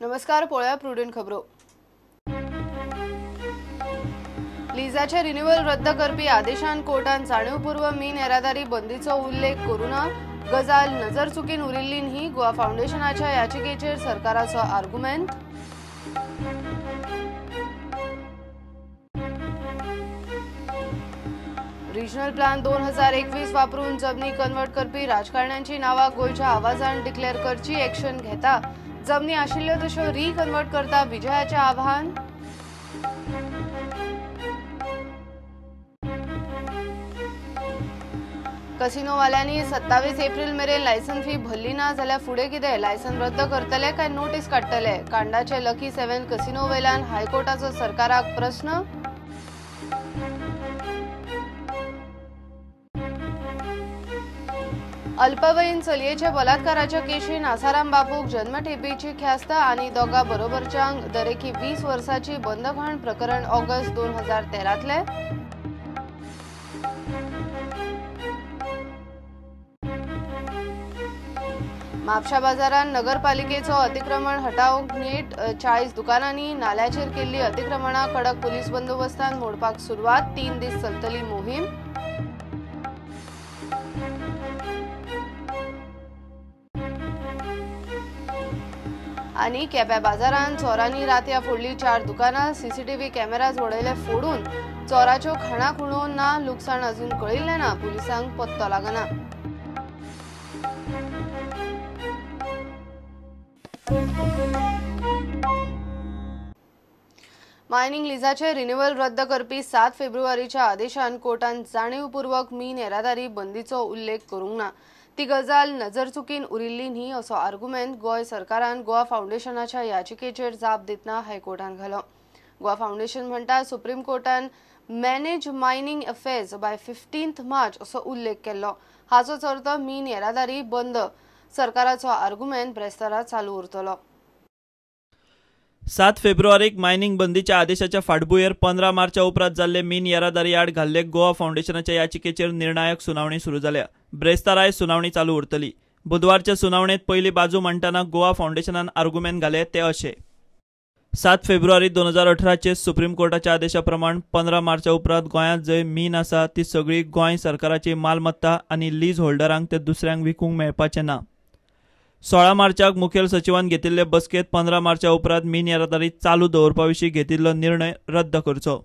नमस्कार, पळोवया प्रुडंट खबरो. लिजाचे रिन्युअल रद्द करपी आदेशान कोर्टान जाणीवपूर्व मीन येरादारी बंदीचो उल्लेख करूना गजाल नजर चुकीन उरिल्ली न्ही. गोवा फाउंडेशनाच्या याचिकेचेर सरकाराचो आर्गुमेंट. रिजनल प्लान 2021 वापरून जमनी कन्वर्ट करपी राजकारण्यांची नावां गोंयच्या आवाजान डिक्लेअर करची एक्शन घेता. जमनी आशिल्ल्यो तश्यो रिकन्वर्ट करता विजयाचें आव्हान. कसिनोवाल्यांनी 27 एप्रिल मेरेन लायसन फी भरली ना जाल्यार फुडें कितें? लायसन रद्द करतले काय नोटीस काडटले? कांडाचे लकी 7 कसिनो वयल्यान हायकोर्टाचो सरकाराक प्रस्न. अल्पवयीन चलयेच्या बलात्काराच्या केशीन आसाराम बापूक जन्मठेपीची ख्यास्त आनी दोगा बरोबरच्यांक दरेकी 20 वर्साची बंदखण. प्रकरण ऑगस्ट 2013तले. म्हापशा बाजारान नगरपालिकेचो अतिक्रमण हटावंक नीट 40 दुकानांनी नाल्याचेर केल्ली अतिक्रमणां कडक पुलीस बंदोबस्तान मोडपाक सुरवात. 3 दीस चलतली मोहीम. आनी केप्या बाजारान चोरांनी रातया फोडली 4 दुकानां. सीसीटीव्ही कॅमेराज वडयले फोडून. चोराच्यो खाणा खुणो ना, लुकसाण अजून कळिल्लें ना. पुलिसांक पत्तो लागना. मायनिंग लिजाचे रिन्युअल रद्द करपी 7 फेब्रुवारीच्या आदेशान कोर्टान जाणीवपूर्वक मीन येरादारी बंदीचो उल्लेख करूंक ना. ती गजाल नजर चुकीन उरिल्ली न्ही असो आर्गुमेंट गोंय सरकारान गोवा फाउंडेशनाच्या याचिकेचेर जाप दितना हायकोर्टान घालो. गोवा फाउंडेशन म्हणटा सुप्रीम कोर्टान मॅनेज मायनिंग अफेर्स बाय 15 मार्च असो उल्लेख केल्लो. हाचोच अर्थ मीन येरादारी बंद. सरकाराचो आर्गुमेंट ब्रेस्तारा चालू उरतलो. 7 फेब्रुवारीक मायनिंग बंदीच्या आदेशाच्या फाटभुंयेर 15 मार्चा उपरांत जाल्ले मीन येरादारी आड घाल्ले गोवा फाउंडेशनाच्या याचिकेचेर निर्णायक सुनावणी सुरू जाल्या. ब्रेस्ताराय सुनावणी चालू उरतली. बुधवारच्या सुनावणेत पयली बाजू मांडटना गोवा फाउंडेशनान आर्गुमेंट घाले ते अशे. 7 फेब्रुवारी 2018 सुप्रीम कोर्टाच्या आदेशा प्रमाण 15 मार्चा उपरांत गोंयांत जंय मीन आसा ती सगळी गोंय सरकाराची मालमत्ता आनी लीज होल्डरांक ते दुसऱ्यांक विकूंक मेळपाचें ना. 16 मार्चाक मुखेल सचिवान घेतिल्ले बसकेंत 15 मार्चा उपरांत मीन येरादारी चालू दवरपा विशीं घेतिल्लो निर्णय रद्द करचो.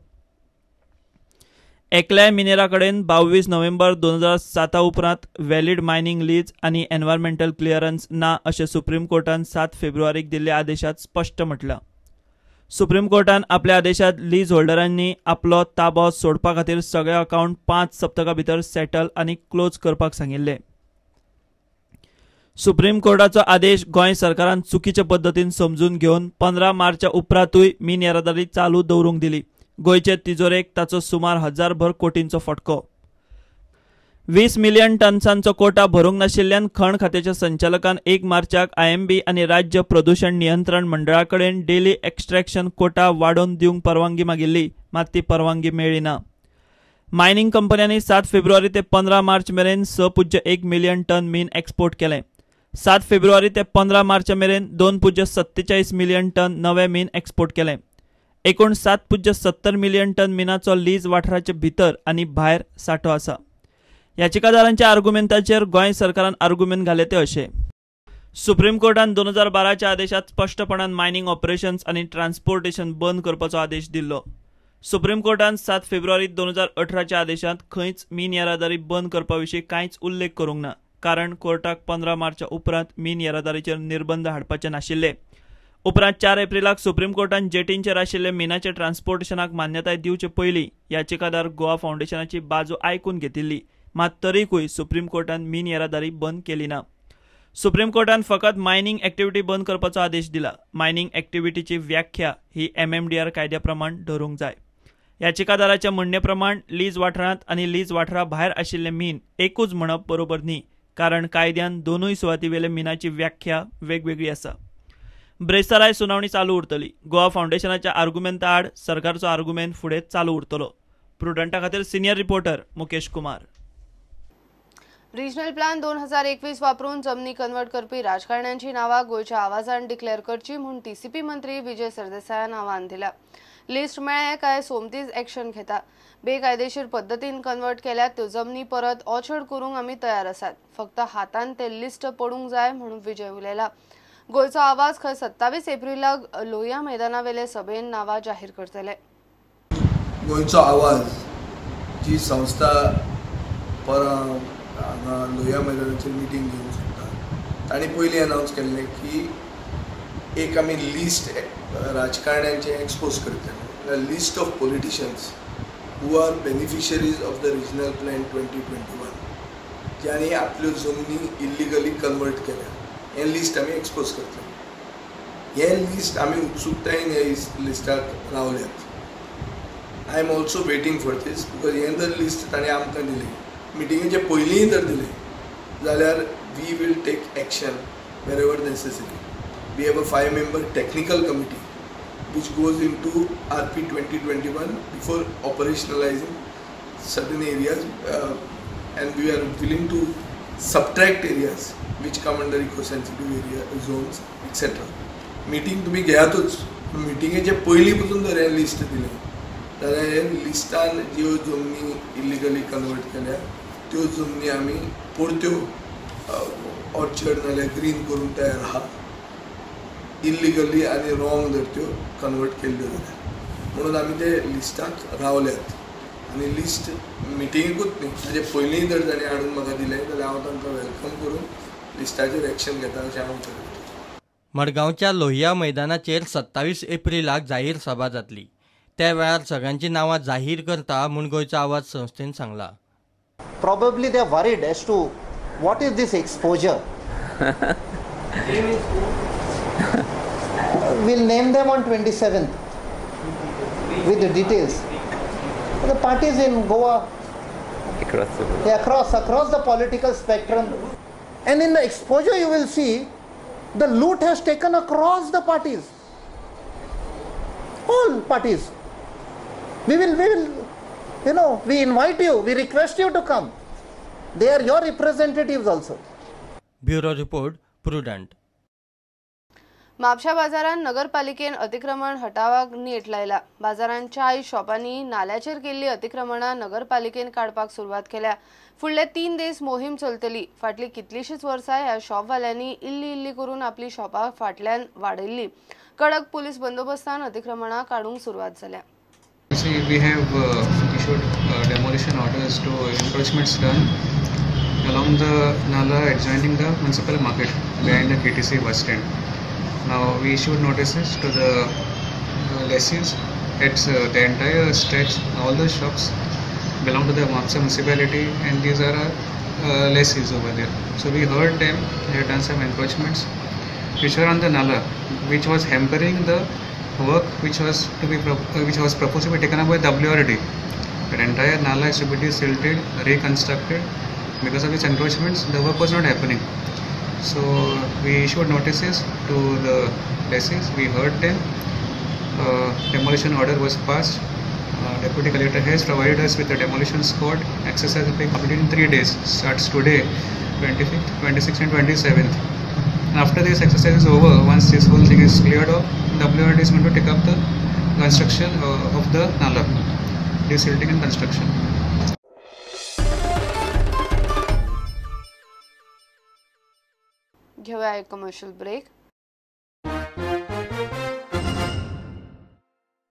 एकल्याय मिनेरा कडेन 22 नोव्हेंबर 2007 उपरांत व्हॅलिड मायनिंग लीज आनी एनवायरमेंटल क्लिअरन्स ना अशें सुप्रीम कोर्टान 7 फेब्रुवारीक दिल्ल्या आदेशांत स्पश्ट म्हटलां. सुप्रीम कोर्टान आपल्या आदेशांत लीज होल्डरांनी आपलो ताबो सोडपा खातीर सगळे अकावंट 5 सप्तकां भितर सेटल आनी क्लोज करपाक सांगिल्लें. सुप्रीम कोर्टाचो आदेश गोंय सरकारान चुकीचे पद्दतीन समजून घेवन 15 मार्चा उपरांतूय मीन येरादारी चालू दवरूंक दिली. गोंयचे तिजोरेक ताचो सुमार 1000 कोटींचो फटको. 20 मिलियन टन्सांचो कोटा भरूंक नाशिल्ल्यान खण खात्याच्या संचालकान 1 मार्चाक IMB आनी राज्य प्रदूषण नियंत्रण मंडळा कडेन डेली एक्स्ट्रॅक्शन कोटा वाडोवन दिवंक परवानगी मागिल्ली, मात ती परवानगी मेळ्ळी ना. मायनिंग कंपन्यांनी 7 फेब्रुवारी ते 15 मार्च मेरेन 6.1 मिलियन टन मीन एक्सपोर्ट केलें. 7 फेब्रुवारी ते 15 मार्च मेरेन 2.47 मिलियन टन नवे मीन एक्सपोर्ट केलें. एकूण 7.70 मिलियन टन मिनाचो लीज वाठाराचे भितर आनी भायर सांठो आसा. याचिकादारांच्या आर्गुमेंटाचेर गोंय सरकारान आर्गुमेंट घाले ते अशे. सुप्रीम कोर्टान 2012च्या आदेशांत स्पश्टपणान मायनिंग ऑपरेशन्स आनी ट्रान्सपोर्टेशन बंद करपाचो आदेश दिल्लो. सुप्रीम कोर्टान 7 फेब्रुवारी 2018च्या आदेशांत खंयच मीन येरादारी बंद करपा विशीं कांयच उल्लेख करूंक ना, कारण कोर्टाक 15 मार्चा उपरांत मीन येरादारीचेर निर्बंध हाडपाचे नाशिल्ले. उपरांत 4 एप्रिलाक सुप्रीम कोर्टान जेटींचेर आशिल्ले मिनाच्या ट्रान्सपोर्टेशनाक मान्यताय दिवचे पयलीं याचिकादार गोवा फाउंडेशनाची बाजू आयकून घेतिल्ली, मात तरीकूय सुप्रीम कोर्टान मीन येरादारी बंद केली ना. सुप्रीम कोर्टान फकत मायनिंग एक्टिविटी बंद करपाचो आदेश दिला. मायनिंग एक्टिविटीची व्याख्या ही MMDR कायद्या प्रमाण धरूंक जाय. याचिकादाराच्या म्हणणे प्रमाण लीज वाठारांत आनी लीज वाठारा भायर आशिल्ले मीन एकूच म्हणप बरोबर न्ही, कारण कायद्यान दोनूय सुवातीवेले मिनाची व्याख्या वेगवेगळी आसा. ब्रेस्ताराय सुनावणी चालू उरतली. गोवा फाउंडेशनाच्या आर्गुमेंटा आड सरकारचो आर्गुमेंट फुडें चालू उरतलो. प्रुडंटा खातीर senior reporter Mukesh Kumar. Regional plan 2021 वापरून जमनी कन्वर्ट करपी राजकारण्यांची नांवां गोंयच्या आवाजान डिक्लेअर करची म्हूण टीसीपी मंत्री विजय सरदेसायान आव्हान दिलां. लिस्ट मेळ्ळें काय सोमतीच एक्शन घेता. बेकायदेशीर पद्दतीन कन्वर्ट केल्यात त्यो जमनी परत ऑर्चर्ड करूंक आमी तयार आसात, फक्त हातान ते लिस्ट पडूंक जाय म्हणून विजय उलयला. गोंयचो आवाज खंय 27 एप्रिलाक लोहिया मैदानावेले सभेन नांवां जाहीर करतले. गोंयचो आवाज जी संस्था परां हांगा लोहिया मैदानाचेर मिटींग घेवंक सोदता तांणी पयलीं अनावन्स केल्लें की एक आमी लिस्ट राजकारण्यांचें एक्सपोज करतले, list of politicians who are beneficiaries of the regional plan 2021 ज्यांनी आपल्यो जमनी इल्लिगली कन्वर्ट केल्या, हें लिस्ट आमी एक्सपोज करतले. हें लिस्ट आमी उत्सुकतायेन ह्या लिस्टाक रावल्यात. I am also waiting for this because हें जर लिस्ट ताणें आमकां दिलें मिटिंगेचे पयलींय जर दिलें जाल्यार we will take action wherever necessary. We have a 5-member technical committee which goes into RP 2021 before operationalizing certain areas, and we are willing to subtract areas which come under eco-sensitive area zones, etc. Meeting तुम्ही घेयातूच, मिटिंगेचे पयलीं पसून जर हें list दिलें जाल्यार हे लिस्टान ज्यो जमनी इल्लिगली कन्वर्ट केल्या त्यो जमनी आमी परत्यो ऑर्चर्ड नाल्यार ग्रीन करूंक तयार आहा. इल्लिगली आनी रॉंग जर त्यो कन्वर्ट केल्ल्यो जाल्यार म्हणून आमी ते लिस्टाक रावल्यात आनी लिस्ट मिटिंगेकूच न्ही ताजे पयलीं जर ताणें हाडून म्हाका दिलें जाल्यार हांव तांकां welcome करून लिस्टाचेर एक्शन घेता अशें हांव ठरयतां. मडगांवच्या लोहिया मैदानाचेर 27 एप्रिलाक जाहीर सभा जातली. त्या वेळार सगळ्यांची नांवां जाहीर करता म्हूण गोंयचो आवाज संस्थेन सांगला. Probably they are worried as to what is this exposure. We'll name them on 27th with the details. The parties in Goa, across the board. Yeah, across the political spectrum. And in the exposure you will see the loot has taken across the parties, all parties. We will, you know, we invite you, we request you to come. They are your representatives also. Bureau Report, Prudent. म्हापशा बाजारान नगरपालिकेन अतिक्रमण हटावाक नेट लायला. बाजारांत 40 शॉपांनी नाल्याचेर केल्ली अतिक्रमणां नगरपालिकेन काडपाक सुरवात केल्या. फुडले 3 दीस मोहीम चलतली. फाटली कितलीशीच वर्सां ह्या शॉपवाल्यांनी इल्ली इल्ली करून आपली शॉपां फाटल्यान वाडयल्ली. कडक पुलीस बंदोबस्तान अतिक्रमणां काडूंक सुरवात जाल्या. We have issued demolition orders to encroachments done along the nala adjoining the municipal market behind the KTC bus stand. Now we issued notices to the lessees at the entire stretch. All the shops belong to the Mapsa municipality and these are lessees over there. So we heard them, they had done some encroachments which were on the nala, which was hampering the work which was to be which was proposed to be taken up by WRD. The entire nala is to be desilted, reconstructed. Because of its encroachments, the work was not happening. So we issued notices to the lessees. We heard them. Demolition order was passed. Deputy Collector has provided us with a demolition squad. Exercise will be completed in 3 days. Starts today, 25th, 26th, and 27th. And after this exercise is over, once this whole thing is cleared off, WRD is going to take up the construction of the nala, desilting and construction. घेऊया एक commercial break.